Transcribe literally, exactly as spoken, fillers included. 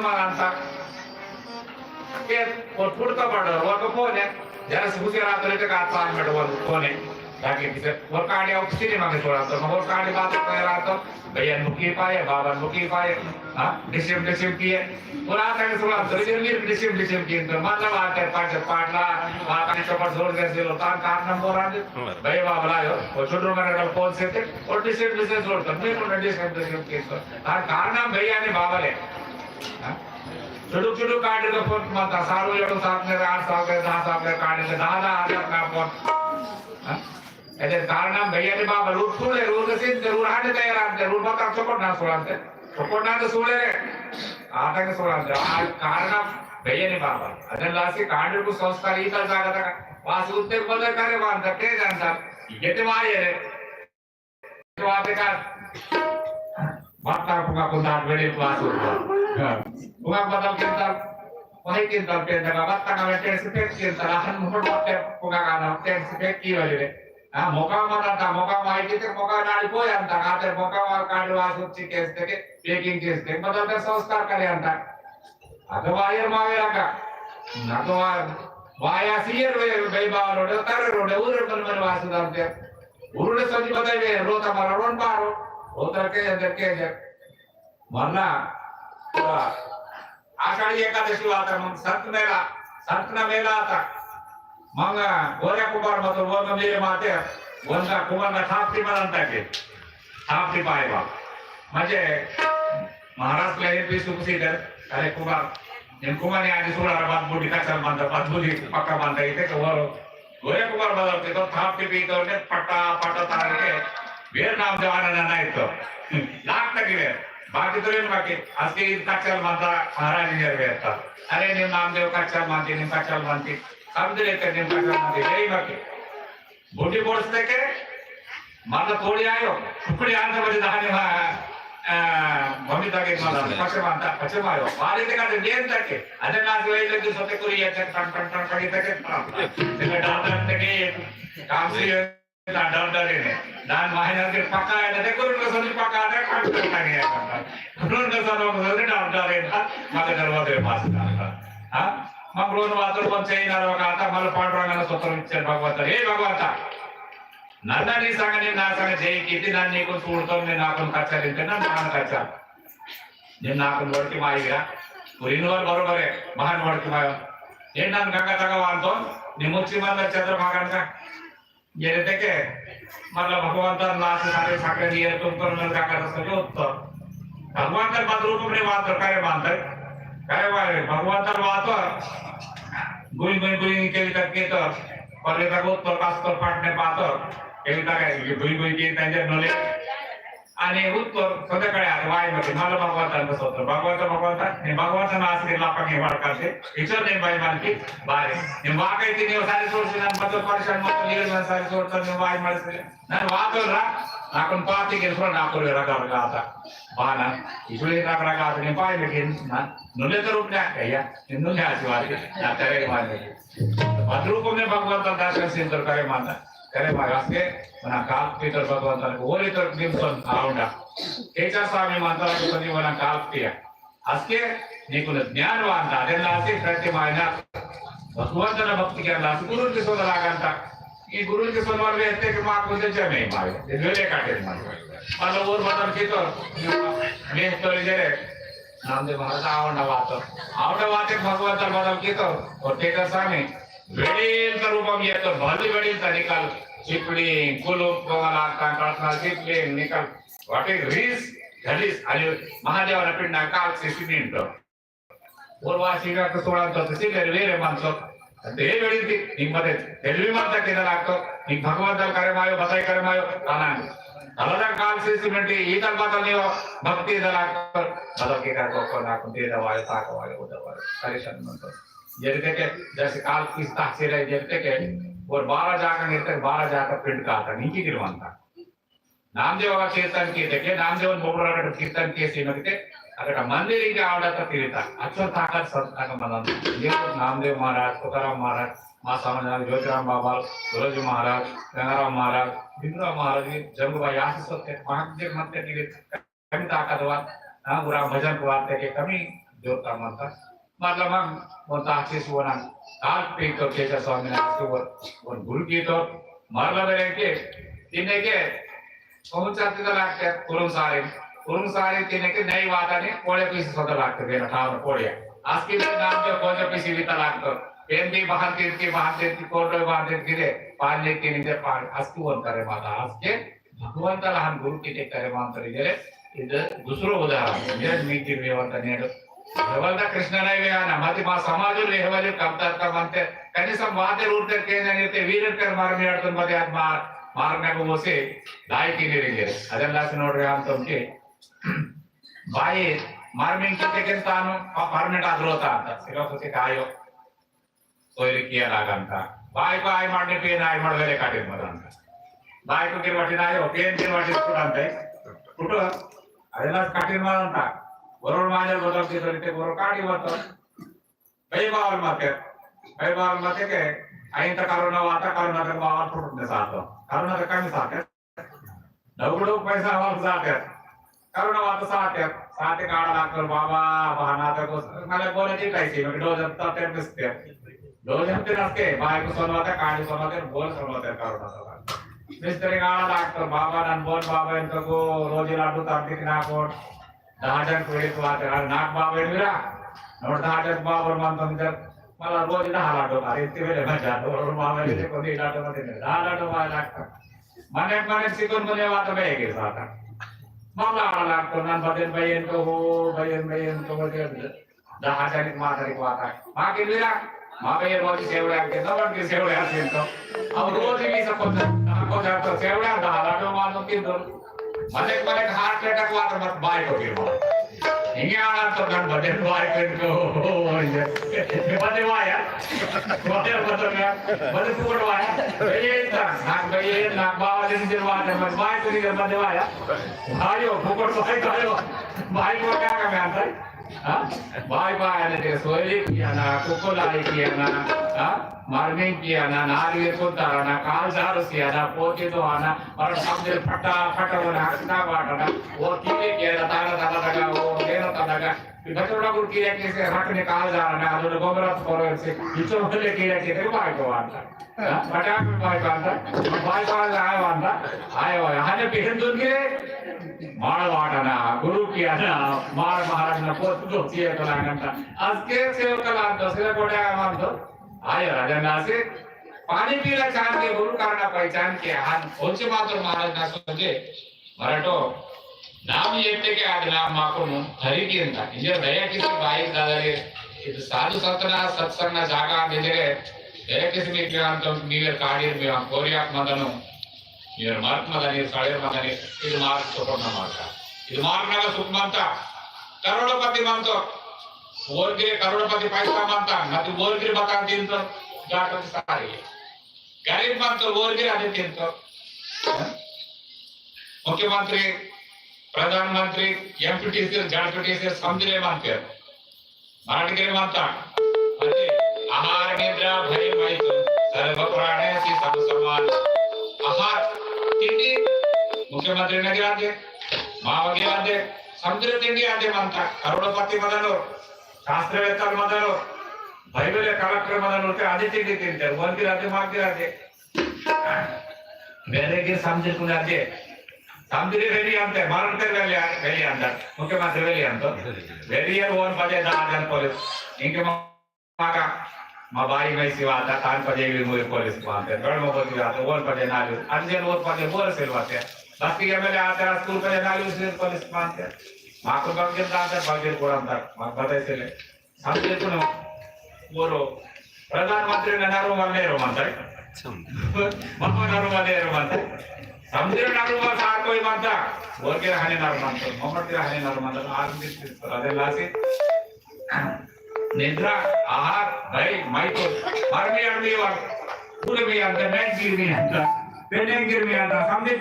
मानता। के, ओर फुड़ता पड़ा, ओर को फोन है। जरा से पूछे रात रहते का पाँच मिनट ओर फोन है। ताकि किसे, ओर कांडी आउट सिटी मांगे छोड़ा तो, ओर कांडी बात कर रहा तो, भैया मुखी पाए, बाबा मुखी पाए, हाँ, डिसिम डिसिम किए। ओर आता है छोड़ा तो, इधर भी डिसिम डिसिम किए तो, मतलब आते पाँच पाटला, बाबा ने चौपट जोड़ दे, सिलो तान काट नंबर आ दे। भैया बाबा लायो, वो छोटू का फोन से थे, ओर डिसिम डिसिम जोड़ तो, मैं को डिसिम डिसिम किए तो, हाँ, कारण भैया ने बाबा ले। हाँ? चुडुक चुडुक कांडीर फोन मंता, सारू एडु साल के, आठ साल के, दहा साल के कांडीर, दहा दहा हजार का फोन। हाँ? अदे कारणम भैया रे बाबा, ऊर सूड़ेर, ऊर सिंतेर, ऊर हांडी तैयार आंतेर, ऊर बता चोकोट ना सूड़ांतेर, चोकोट ना तो सूड़ेर, आटा के सूड़ांतेर। आ कारणम भैया रे बाबा। अदन लासी कांडीर को संस्कार इता जागा तक, वास उत्ते बदल करे वांता, के जानता, ये ते वाये रे। वाते का बत्ता पुंगा कुंदा वेड़े वास होता। पुंगा बदल किंतल, वही किंतल पेंदा का बत्ता का टेंस पेक किंतल, अहन मुहर बत्ते पुंगा का ना टेंस पेक की वाली रे। हाँ, मोका मना था, मोका माई की ते मोका नाड़ी पोया था, आते मोका वा कांडी वास उच्ची केस ते के, पेकिंग केस ते, बदल ते संस्कार करे अंता। अदो वायर मावे रका। ना तो वा-, वाया सियर वे, वे बावलोडे, तरे रोडे, उरे मन मन वासु दांते। उरे सजी बताई वे, रोता मारा रोन बारो। रोता के अंदर के अंदर। मरना, वा, आषाढ़ी एकादशी वाता मंग संत मेला, संत ना मेला आता। मंग गोरे कुमार मतलब वो मेरे माते, वनका कुमार ना थापटी मनांता के। थापटी पाएगा। म्हणजे महाराष्ट्र ला एमपी सुखसीदर, अरे कुमार, एम कुमार ने आदि सुड़ा बात बुद्धि कच्चा मानता, बात बुद्धि पक्का मानता, इते के वो गोरे कुमार बदल के तो थाप के पीतर ने पट्टा, पट्टा तार के, वेर नाम जो आना ना, ना इतो। लाख तक ही वेर। बाकी तो रेन बाकी, आज के इन कच्चा मानता, महाराज जी वेर था। अरे निम नामदेव कच्चा मानती, निम कच्चा मानती, समझ लेते निम कच्चा मानती, यही बाकी। बुड्डी बोर्स देखे, मतलब थोड़ी आयो, टुकड़ी आंदर बजे दहाने मा, आ, मम्मी ताके मतलब, पछे मानता, पछे मायो। बारी देखा तो गेम तक के, अदे ना जो एक दिन सोते कुरी ये तक टन, टन, टन, टन, तक के, टन। देखा डर, डर तक के, काम से ये, ना डर, डर ही नहीं। दान माहिना के पक्का है, ना देखो, उनको समझ पक्का है, टन, टन, टन, ये टन, टन। उनको समझ, उनको समझ डर, डर है ना, मगर दरवाजे पास था। हाँ? मग रोन वातर पण चैन आरो का आता, मला पांडुरंगाना स्तोत्र विचार भगवंता, हे भगवंता, नन्ना नी संग नी ना संग जय कीती, नन्ना नीकुन सूड़तोन, नी नाकुन कच्चा लिंते, नन्ना नान कच्चा। नी नाकुन वड़की माई गिरा, पुरिन वर बरोबर है, महान वड़की माई। ये नन गंगा तगा वांतोन, नी मुच्ची मंदर चंद्रभागन का। ये देखे, मतलब भगवंतन लास सारे सारे दिए तुम पर नन गंगा रस जो उत्तर। भगवंतन मत रूप में वातर करे मानते। करे वाले, भगवंतन वातर। गुई गुई गुई के तक के तो, पर ये तक उत्तर पास तो पाटने पातर। ये तक है, ये गुई गुई के तंजर नोले। आणि उत्तर संध्याकाळी आता वाई मध्ये मला भगवंतांचं स्तोत्र. भगवंत, भगवंत, मी भगवंतांना आज गिरला आपण हे वाढ करते. विचार नाही बाई मानते, बारे. मी वाकायचे नाही, सारे सोडचे ना, मतलब परेशान मत, निघेल ना, सारे सोडतात, मी वाई मारते. ना, वाचल रा, आपण पाहते की थोडं नापूर रगा रगा आता. बाना, इसलिए रगा रगा आता, मी पाय लेकिन, ना, नुले तर रुपया, या, नुले आशीर्वाद, ना, तेरे मारते. भद्रूप में भगवंत दर्शन सिंदूर करे माता। करे महाराज के, मना काल पीतर भगवंत को, ओली तर निमसन आउंडा। केचा स्वामी मंत्र को सनी मना काल पिया। अस्के, नीकुन ज्ञान वांता, अदेन लासी प्रतिमायना। भगवंत ना भक्ति के लासी, गुरु के सोदा लागंता। ये गुरु के सोदा वाले एत्ते के माँ को दे जमे मारे, ये वेले काटे मारे। मतलब और बदल की तो, मैं तो इधर है। नामदेव महाराज आउंडा वातो। आउंडा वाते भगवंत बदल की तो, और केचा स्वामी, वेड़ील का रूपम येतो, भली वेड़ील का निकल, चिपड़ी, कुलुप, कोमला, कंकड़ना, चिपड़ी, निकल, वाटे ग्रीस, घलीस, अरे, महादेव ना पिंड ना काल से सीमेंट। और वासी का तो सोड़ा तो से वेरे, वेरे मानसो। ते हे वेड़ील ती, निम बते, तेलवी मानता के दलाग तो, निम भगवान दल करे मायो, बताई करे मायो, काना। अलग काल से सीमेंट, इदल बातल नियो, भक्ति दलाग तो, मतलब के का को, को ना, को दे दवायो, ता को आयो, दवायो, परेशान मत हो। जैसे के, जैसे काल किस ताह से रहे, जैसे के, और बारह जाकर गिरते, बारह जाकर पिंड का आता, नीचे गिरवान था। नामदेव कीर्तन कीतेके, नामदेवन बोबड़ा कीर्तन कीसे नगते, अगर मंदिर के आवड़ा तो तिरिता, अच्छा ताकत सब ताकत बनन। ये नामदेव महाराज, तुकाराम महाराज, माँ सामने ज्योतिराम बाबा, तुळाजी महाराज, गंगाराम महाराज, बिंदुराम महाराज, ये जंगू भाई आशीष होते, महादेव मत के तिरिता। कमी ताकतवर, हाँ, पूरा भजन को वास्ते के कमी जोड़ता मंता। मतलब हम वो ताहसीस वो ना, काल पे तो केजा स्वामी ना तो वो, वो गुरु की तो, मतलब है कि, इन्हें के, कौन चाहते तो लागते, कुरुम सारे, कुरुम सारे तीन के नई वाता ने, कोड़े पीसी सोता लागते, बेना ठावर कोड़े। आज की भी नाम जो कोड़े पीसी भी तलाक तो, पेन भी बाहर तीर की, बाहर तीर की, कोड़े बाहर तीर की रे, पानी तीन के पानी, आज की वो करे माता, आज के भगवंत लहन गुरु की देखता रे मान तरी जरे, इधर दूसरो उदाहरण, इधर मी की व्यवस्था नहीं है। भगवंत कृष्ण नहीं वे आना, मत मा समाज ले हवाले कम तर कम अंते, कनी सम वाते रूट कर के नहीं ते वीर कर मार में अड़तन बदे आज मार, मार में वो से, दाई की नहीं रही है। अदन लास्ट नोट रे हम तुम के, बाई, मार में की ते के तानो, पा-, परमानेंट आदरो ता, सिर्फ उसे कायो। सोयरी कियालागंता। बायको आय माड़ने पेन आय माड़ वेले काटिन मदांता। बायको गिर वाटिन आयो, पेन गिर वाटिन कुटांता। कुटो, अदेला काटिन मदांता। वरोर मांजर बदल के तोरिते वरोर काटी मतो। बे बावल मते। बे बावल मते के, आइन ता कोरोना वाता, कोरोना ता बावल फुटने सातो। कोरोना ता कमी साते। डगुडो पैसा वाला साते। कोरोना वाता साते। साते काड़ा लागतो बाबा, बहाना तक उस, मतलब बोले जी कैसे, मैं डोजन तो तेरे मिस्ते। डोजन तेरे अस्के, बायको सोनवाते, काड़ी सोनवाते, बोल सोनवाते, कोरोना तो। मिस्त्री काड़ा लागतो बाबा, नन बोल बाबा, इनको को रोजी लाडू तार दिख ना कोट। दहा हजार कोड़ी तो आते, अरे नाक बाबा इनविरा। नोट दहा हजार बाबा मन तो इधर, मला रोज दहा लाडू, अरे इतने वेले मजा, और बाबा इधर को नहीं लाडू मत दे, दहा लाडू बाबा लागतो। मने, मने सिकुन मने वाता बेगे साता। मामला आड़ा लागतो नन बदेन बयेन को हो, बयेन, बयेन को हो, दे दे। दहा हजार मा तारीख वाता। मा के लिया, मा बयेन वाली सेवड़े आके, नवन के सेवड़े आके तो। अब रोज भी सब कुछ, को जातो सेवड़े, दहा लाडू मा तो तीन दो। मने, मने हार्ट अटैक वाता मत बाय को भी मार। इंगे आड़ा तो नन बदेन बाय को इनको, हो, हो, हो, ये। बदे वाया। बदे, बदे, बदे फुकट वाया। ये इतना, नाक बये, नाक बाबा दिन दिन वाया, मत बाय को इनको बदे वाया। आयो, फुकट बाय को आयो। बाय को क्या काम है अंदर? हाँ? बाय बाय आने के सोयरी कियाना, कुकुलाई कियाना, हाँ? मार्मिंग कियाना, नारिये कुदारना, काल झार सियाना, पोती दोआना, और सब दिन फटा, फटा होना, हंसना बाटना, वो कीले कियाना, तारा तारा लगा, वो गेना तारा लगा, बचोड़ा गुड़ किया किसे हक निकाल जा रहा है, अदो गोबरत करो से, इचो बोले किया किसे बाय को आता। हाँ, बटा में बाय को आता, बाय को आया वांदा, आयो, हने बिहन दुन गिरे, माड़ वाटना, गुरु कियाना, माड़ महाराजना पोत दो सिए कलांगंता। आज के सेव कलांतो, सिला कोड़े आया वांतो। आयो, राजा नासे, पानी पीला चांद के गुरु करना पहचान के, हान, ओचे मातुर महाराजना सोचे, मराठो, नाम येते के आद नाम माकुन हरि की अंता। इंजर दया किसी बाई दादा रे, इद साधु संतना सत्संग ना जागा दे दे रे, दया किसी में ज्ञान तो नीले काड़ी में हम कोरियाक मंदनो, नीर मार्क मंदनी, साड़े मंदनी, इद मार्क चोपड़ ना मारता। इद मार्क ना सुख मंता, करोड़पति मंतो, ओर गिरे करोड़पति पैसा मंता, ना तू ओर गिरे बता दिन तो, जाकर सारे। गरीब मंतो, ओर गिरे आदि दिन तो। मुख्यमंत्री, प्रधानमंत्री, एमपीटीसी, जेडपीटीसी, समदिरे मंतेर। मराठी गिरे मंता। अरे, आहार, निद्रा, भय, मैथुन, सर्व प्राणेसी सम समान। आहार, तिंडी, मुख्यमंत्री नगे आते, मावा गे आते, समदिरे तिंडी आते मंता। करोड़पति मंदनो, शास्त्रवेत्तल मंदनो, बाइबल कलेक्टर मंदनो ते आदि तिंडी तिंतेर, ओन गिरे आते, माक गिरे आते। वेरे गिर समदिरकुने आते। समदिरे वेरी अंते, मरते वेरी, वेरी अंते। मुख्यमंत्री वेरी अंतो। वेरी यार ओन पजे दहा जन पुलिस। इंके माका, मा बाई मैसी वाता, तान पजे भी मुझे पुलिस मानते। गढ़ में बोलती वाता, ओन पजे नालू। अंजन ओन पजे बोल सिलवाते। बस्ती एमएलए आते, स्कूल पजे नालू सिल पुलिस मानते। माको बंगिर दाते, बंगिर कोड़म तक, मा बताई सिले। समदिरकुन ओरो प्रधानमंत्री नरुमल नेहरू मंता। मम्मा नरुमल नेहरू मंता। समदिर नरुमल सार कोई मंता। ओर गिरे हने नरु मंता। मम्मा गिरे हने नरु मंता। आदमी अदेन लासी। निद्रा, आहार, भय, मैथुन। मरमी अड़मी वाल। कुड़मी अंता, मेंगिरमी अंता। पेनेंगिरमी अंता। समदिर